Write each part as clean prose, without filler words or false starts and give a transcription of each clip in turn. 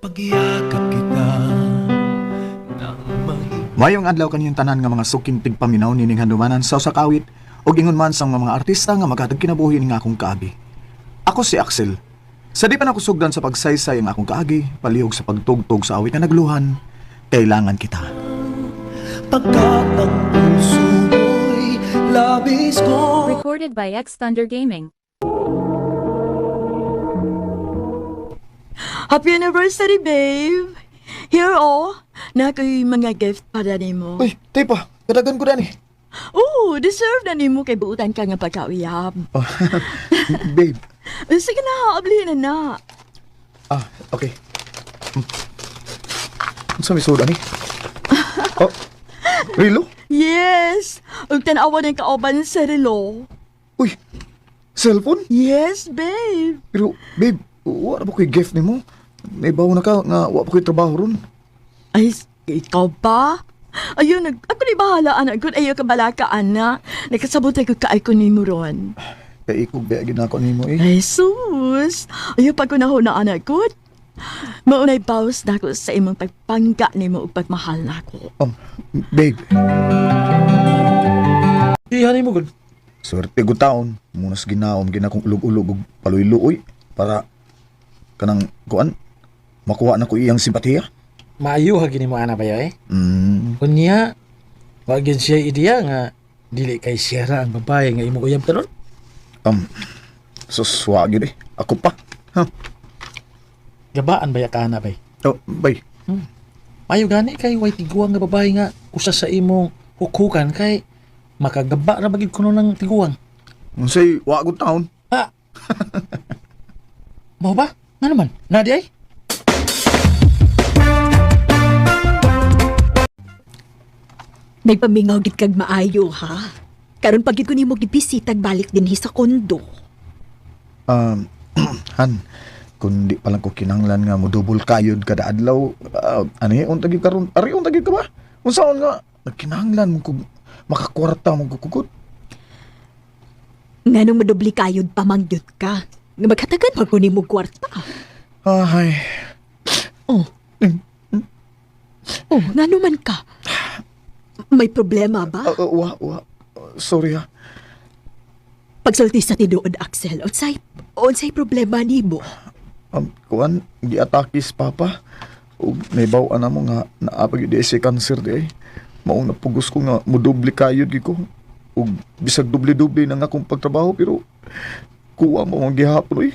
Pagyakap kita ng mahigpit. Mayong adlaw kaniyong tanan nga mga suking tigpaminaw nining handumanan sa usa ka awit ug ingon man sang mga artista nga maghatag kinabuhi ning akong kaagi. Ako si Axel. Sa di pa nako sugdan sa pagsaysay ang akong kaagi, palihog sa pagtugtog sa awit nga nagluhan, kailangan kita. Pagkat ang puso mo'y labis ko Recorded by X Thunder Gaming. Happy anniversary, babe! Here, oh, na ko'y mga gift para nimo. Uy, tepa, kadagan ko dani. Oh, deserve na nimo kay buutan ka nga pagkauyab. Oh, babe. Sige na, ablihin na na. Ah, okay. Unsa may suod ani? Oh, relo? Yes! Ug tan-awa ng kauban sa relo. Uy, cellphone? Yes, babe. Pero, babe, wala ba ko'y gift nimo? Naibaw na ka nga wa pa ko'y trabaho ron. Ay, ikaw ba? Ayun, ako ni bahala, anak. Good, ayaw ka balaka, anak. Nagkasabot ay kaay ko nimo ron. Kay ikog ba ginako nimo eh. Ay, sus! Ayaw pa ko na na, anak. Good. Maunay bawas na ako sa imong pagpangga nimo ug pagmahal na ako. Babe, Ihanay mo gud. swerte ko taon. Munas ginaom ginakong ulog-ulog ug paluyluoy para kanang kuan makuha na ko iyang simpatiya. Maayo ha gini mo ana ba eh? Mm. Kunya, wa gyud siya ideya nga dili kay Sierra ang babae nga imong uyab karon. Um, sus, wa gyud eh. Ako pa. Huh. Gabaan ba ya ka ana bay? Oh, bay. Maayo gani kay way tiguang nga babae nga usa sa imong hukukan kay makagaba ra bagid kuno ng tiguang. Unsay wa gud taon. Ha? Mao ba? Nga naman? Nadi ay? Nagpamingaw gid kag maayo ha. Karon pag gid ko nimo gibisitag balik dinhi sa kondo. Um, han, kun di pa lang ko kinahanglan nga modubol kayod kada adlaw, ano eh, unta gyud karon, ari unta gyud ka ba? Unsaon nga nagkinahanglan mo kog makakwarta mo kukugot. Nganong madubli kayod pamangyod ka. Nga maghatagan pa ko nimo kwarta. Ay, Oh. Oh, ngano man ka? May problema ba? wa wa. Sorry ha. Pagsulti sa tinuod, Axel, unsay problema nimo? Kuan giatake si papa. Ug nahibaw na mo nga naa pa gyud di siya cancer di ay. Maong napugos ko nga modubli kayod gyud ko. Ug bisag doble-doble na nga akong pagtrabaho pero kuwang mo ang gihapon oy.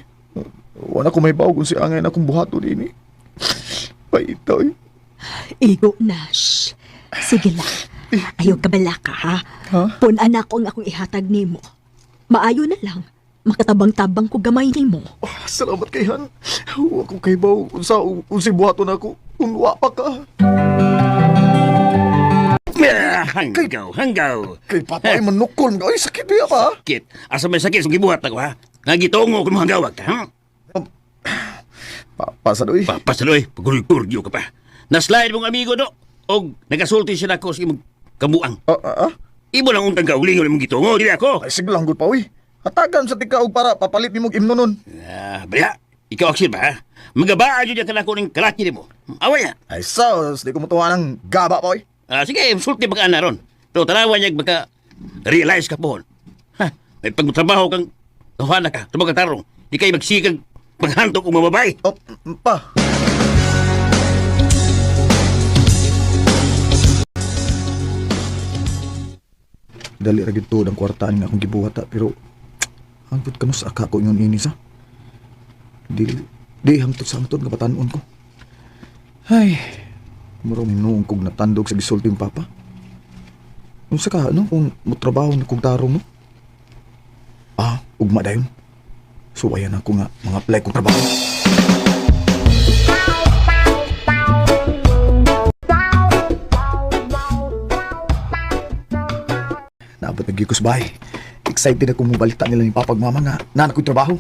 Wala ko mahibaw kung si angay na akong buhaton ini. Paita oy. Igo, Nash. Sige lang. Ayaw ka balaka, ha? Ha? Pun-an ako ang akong ihatag nimo. Maayo na lang. Makatabang-tabang ko gamay nimo. Oh, salamat kay Han. Wa ko kahibaw kung sa unsay buhaton ako. Kung wa pa ka. Hanggaw, hanggaw. Kay papa ay manukol. Ay sakit biya pa. Sakit. Asa may sakit sa gibuhat ako ha? Nagitungo ko mga gawag ka, ha? Papa sa doy. Papasaloy, pagurgurgyo ka pa. Naslide mong amigo do. Og nagasulti siya nako sa imong kabuang. Ah, ah, ah. Imo lang untang kaulingon imong gitungo, dili ako. Ay sige lang gud pa uy. Hatagan sa tika og para papalit nimog imno nun. Ah, baya. Ikaw aksir ba ha? Magabaan yun ka nako ning kalaki nimo. Away ha. Ay sus, di ko mutuwa ng gaba pa uy. Ah, sige, sulti baka na ron. Pero tanawan niya baka realize ka po. Ha, may pagtrabaho kang tuhan ka, tumag ka tarong. Di kayo magsikag paghantok og mga babae. Oh, pa. Dali ra gid tuod ang kwartaan nga akong gibuhat ha, pero hangtod kanus aka ko ingon ini sa. Di di hangtod sa hangtod nga batan-on ko. Ay, murong hinuong kog natandog sa gisulti yung papa. Unsa ka ano kung motrabaho na kog tarong mo? Ah, ugma dayon. Suwayan ako nga mga apply kong trabaho. Naabot na gyud ko sa bahay. Excited ako mobalita nila ni Papa ug Mama nga naa na ko'y trabaho.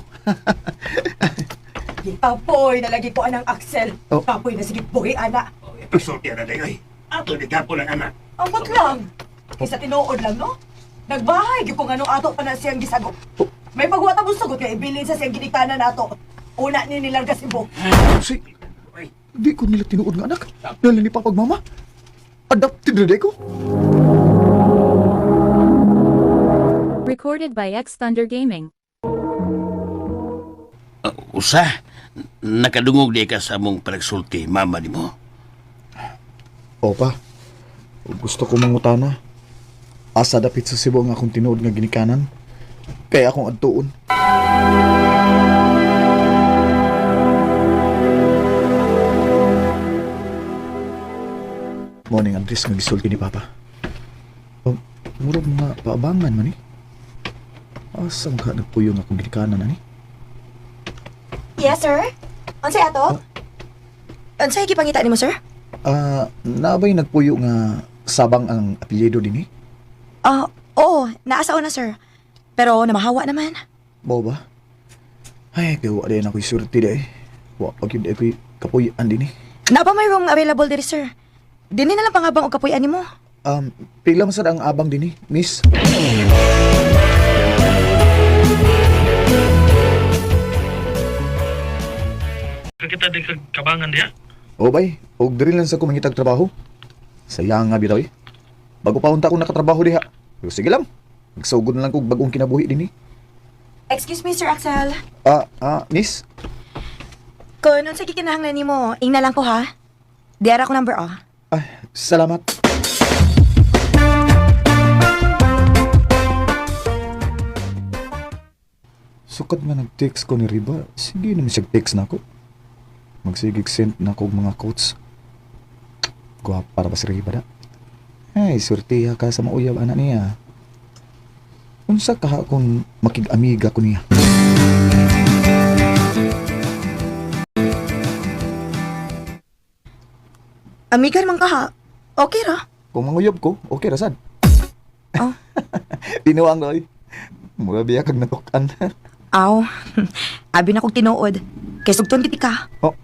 Papoy, nalagi ko anang Axel. Oh. Papoy na sige buhi ana. Pagsulti na dayoy. Ato di ka po ng anak. Ambot lang. Kaysa tinuod lang, no? Nagbahay gyud kung ano ato pa na siyang gisagot. May pagwata mo sagot kay ibilin sa siyang ginikanan nato. Una ni nilarga si Bo. Si Di ko nila tinuod nga anak. Dahil ni papag mama. Adopted na ko. Recorded by X Thunder Gaming. Usa, nakadungog di ka sa among panagsulti, mama ni mo. Opa, gusto ko mangutana. Asa dapit sa Cebu ang akong tinuod nga ginikanan. Kaya akong adtuon. Morning address nga gisulti ni Papa. Oh, murag mga paabangan man eh. Asa man ka nagpuyo nga akong ginikanan ani? Yes, sir. Unsay ato? Unsay gipangita nimo, sir? Ah, naabay nagpuyo nga sabang ang apelyido dinhi? Ah, oo, naa sa una, sir. Pero namahawa naman. Bao ba? Ay, kaya wa din ako'y surti di eh. Wa pag yun ako'y kapuyan din eh. Naa pa may room available diri, sir. Dinhi na lang pangabang og kapuy-an nimo. Pila man sad ang abang din eh, miss? Kita di kag kabangan diha. O bay, og diri lang sa ko mangitag trabaho. Sayang nga bitaw eh. Bago pa unta ko nakatrabaho diha. Pero sige lang, magsugod na lang kog bagong kinabuhi din eh. Excuse me, Sir Axel. Ah, miss? Kung unsay gikinahanglan nimo, ingna lang ko ha. Diara ko number oh. Ah, salamat. Sukad nga nag-text ko ni Riba, sige naman siya text na ako. Magsigig send na ako og mga quotes. Guwapa para ba si Riba da? Ay, surtiha ka sa mauyab anak niya. Unsa kaha kung makig-amiga ko niya? Amigan man ka ha. Okay ra. Kung manguyab ko, okay ra sad. Oh. Tinuang doy. Mura biya kag natukan. Aw. Abi na kog tinuod. Kay sugton gid ka. Oh,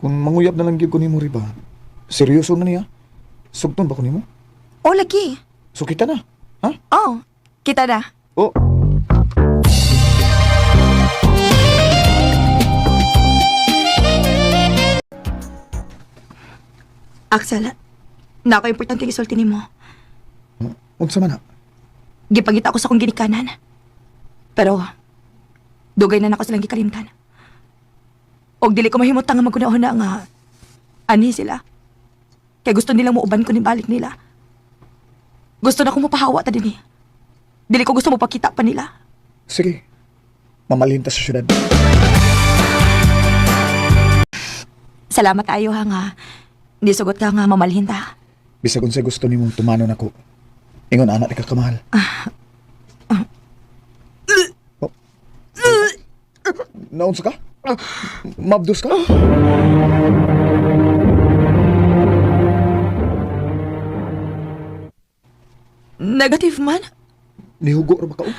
kung manguyab na lang gyud ko nimo Riba. Seryoso na niya. Sugton ba ko nimo? Oh, lagi. So kita na. Ha? Oh, kita na. Oh. Axel, na ako importante gisulti nimo. Unsa man na? Gipangita ko sa akong ginikanan. Pero, dugay na nako silang gikalimtan. Og dili ko mahimutang nga maguna-una nga ani sila. Kay gusto nilang muuban ko ni balik nila. Gusto na ko mapahawa ta dinhi. Dili ko gusto mapakita pa nila. Sige. Mamalhin ta sa syudad. Salamat ayo ha nga. Di sugot ka nga mamalhin ta. Bisag unsay gusto nimong tumanon ako. Ingon anak di ka kamahal. Oh. Naunsa ka? Mabdos ka? Negative man. Nihugo ra ba ka? oh?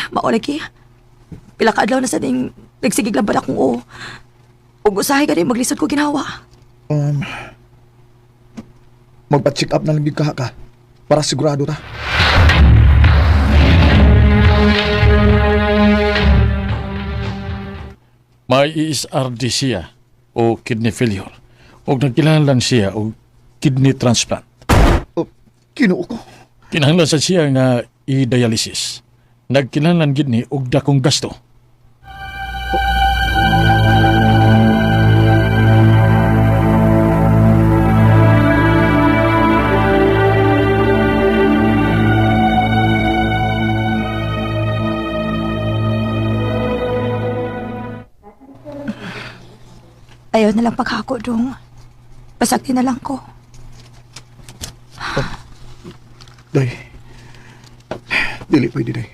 Mao lagi. Pila ka adlaw na sa ding nagsigig lang akong oo. Ug usahay ka maglisod ko ginawa. Magpa-check up na lang gyud ka ka. Para sigurado ta. May ESRD siya o kidney failure. Og nagkinahanglan siya og kidney transplant. Oh, Kinoo ko. Kinahanglan sa siya nga i-dialysis. Nagkinahanglan gid ni og dakong gasto. Ayaw na lang paghako dong. Pasagdi na lang ko. Day. Dili pwede day.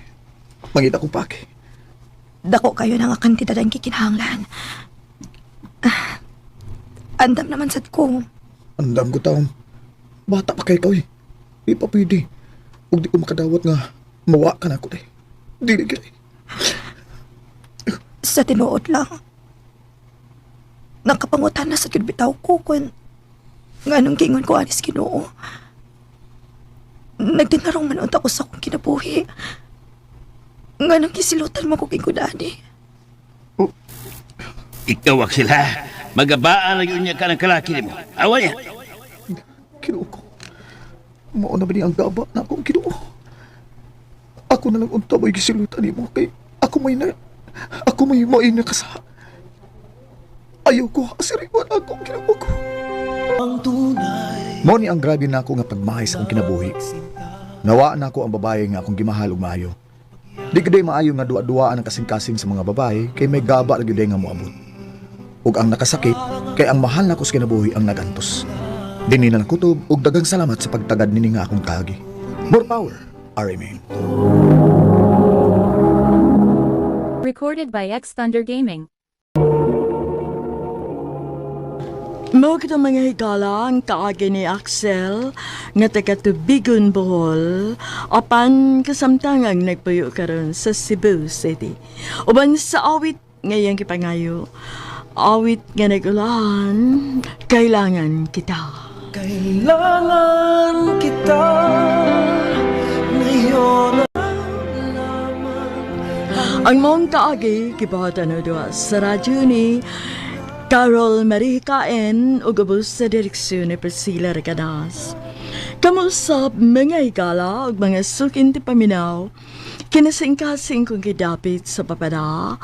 Mangita kong pake. Dako kayo na nga kantidad ang kikinahanglan. Ah, andam naman sad ko. Andam ko taon. Bata pa kay ikaw eh. Di pa pwede. Ug di ko makadawat nga mawa ka na ako day. Dili gyud. Sa tinuod lang. Nakapangutan na sa gyud bitaw ko kun nganong giingon ko anis Ginoo. Nagtinarong man unta ko sa akong kinabuhi. Nganong gisilutan mo ko gingon ani. Ikaw, Axel, ha? Magabaan na yun niya ka ng kalaki nimo. Awa niya. Kinuo ko. Mao na ba ni ang gaba na akong kinuo? Ako na lang unta mo'y gisilutan nimo kay ako may mao'y nakasa. Ayaw ko asiriwan akong kinuo ko. Ang tunay Mao ni ang grabe nako nga pagmahay sa akong kinabuhi. Nawa na ako ang babae nga akong gimahal ug maayo. Di gyud maayo nga duwa-duwaan ang kasing-kasing sa mga babae kay may gaba ra gyud nga moabot. Ug ang nakasakit kay ang mahal nako sa kinabuhi ang nagantos. Dinhi na lang kutob ug daghang salamat sa pagtagad nini nga akong kaagi. More power, RMN. Recorded by X Thunder Gaming. Mao kita mga higala ang kaagi ni Axel nga taga Tubigon, Bohol, apan kasamtangang nagpuyo karon sa Cebu City. Uban sa awit ngayang gipangayo, awit nga nag-ulan, kailangan kita. Kailangan kita ngayon. Ang mong kaagi gibuhatan na duha sa radyo ni Carol Marie Kaen ug ubos sa direksyon ni Priscilla Recanas. Kamusap mga higala ug mga sukin ti paminaw, kinasingkasing kong gidapit sa papada.